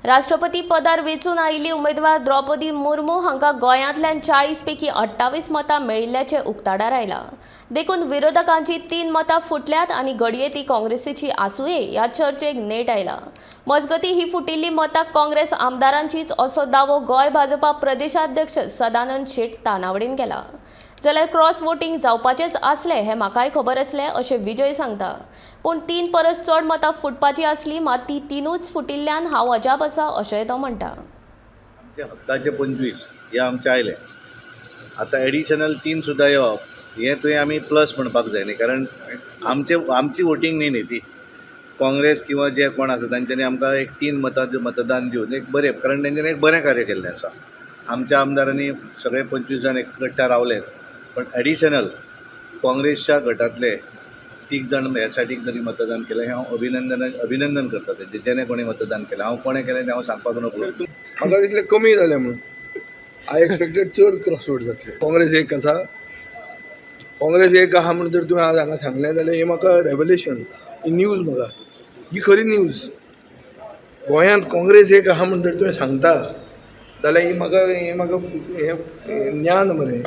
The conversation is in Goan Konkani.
राष्ट्रपती पदार वेंचून आयिल्ली उमेदवार द्रौपदी मुर्मू हांकां गोंयांतल्यान 40 पैकी 28 मतां मेळिल्ल्याचें उक्ताडार आयलां. देखून विरोधकांची 3 मतां फुटल्यात आनी घडये ती काँग्रेसीची आसुये ह्या चर्चेक नेट आयला. मजगतीं, ही फुटिल्ली मतां काँग्रेस आमदारांचीच असो दावो गोंय भाजपा प्रदेशाध्यक्ष सदानंद शेट तानावडेन केला. जाल्यार क्रॉस वोटींग जावपाचेंच आसलें हें म्हाकाय खबर आसलें अशें विजय सांगता. पूण 3 परस चड मतां फुटपाची आसली, मात ती 3ूच फुटिल्ल्यान हांव अजाप आसा अशेंय तो म्हणटा. आमचे हक्काचे 25 हे आमचे आयले. आतां एडिशनल 3 सुद्दां येवप हें तुवें आमी प्लस म्हणपाक जाय न्ही, कारण आमचे आमची वोटींग न्ही न्ही ती काँग्रेस किंवा जे कोण आसा तांच्यांनी आमकां एक 3 मतां मतदान दिवन एक बरें, कारण तेंच्यांनी एक बरें कार्य केल्लें आसा. आमच्या आमदारांनी सगळे 25 जाण एकट्या रावलेच, पण एडिशनल काँग्रेसच्या गटांतले 3 जाण ह्या सायडीक जरी मतदान केलें, हें हांव अभिनंदन अभिनंदन करता तेंचें. जेणे कोणी मतदान केलें, हांव कोणें केलें तें हांव सांगपाक नकळो. म्हाका दिसलें कमी जालें म्हणून. I expected चड क्रॉस वोट जातले. काँग्रेस एक आसा, काँग्रेस एक आहा म्हणून जर तुवें आज हांगा सांगलें जाल्यार हें म्हाका रेवलेशन, ही न्यूज म्हाका, ही खरी न्यूज. गोंयांत काँग्रेस एक आहा म्हणून जर तुवें सांगता जाल्यार ही म्हाका, हें म्हाका हें ज्ञान मरे.